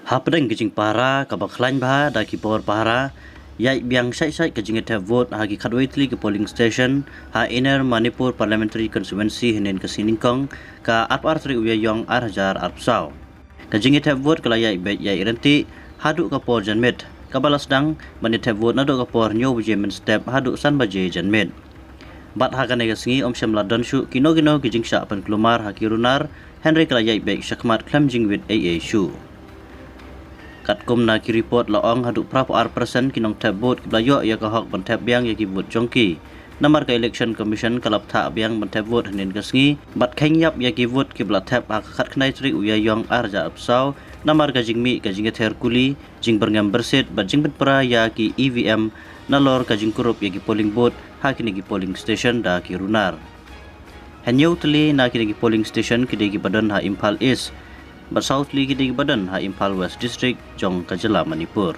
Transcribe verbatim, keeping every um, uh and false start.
Hapdeng ka jingpahara kaba khlaiñ bha da ki bor pahara, ïaid biang shait shait ka jingthep vote ha ki khatwei tylli ki polling station ha Inner Manipur Parliamentary Constituency hynnin ka sngi nyngkong, ka arphew ar tarik u Ïaïong ar hajar arphew saw. Ka jingthep vote ka la ïaid beit ïaid ryntih haduh ka por janmiet, kaba la sdang ban thep vote naduh ka por hynñiew baje mynstep haduh san baje janmiet. Bad ha kane ka sngi ym shym la don shuh kino kino ki jingshah pynkulmar ha ki runar, hynrei ka la ïaid beit shakhmat khlem jingwit ei ei shuh. Katkum na ki report la ong haduh phra phew ar percent ki nongthep vote kiba la ïoh ïa ka hok ban thep biang ïa ki vote jong ki. Namar ka Election Commission ka la bthah biang ban thep vote hynnin ka sngi, bad kheiñ ïap ïa ki vote kiba la thep ha ka khatkhyndai tarik u Ïaïong ar hajar arphew saw, namar ka jingmih ka jingïather kuli, jingbyrngem byrsit bad jingpynpra ïa ki E V M nalor ka jingkurup ïa ki polling booth ha kine ki polling station da ki runar. Hynñiew tylli na kine ki polling station ki dei kiba don ha Imphal East, bad saw tylli ki dei kiba don ha Imphal West District jong ka jylla Manipur.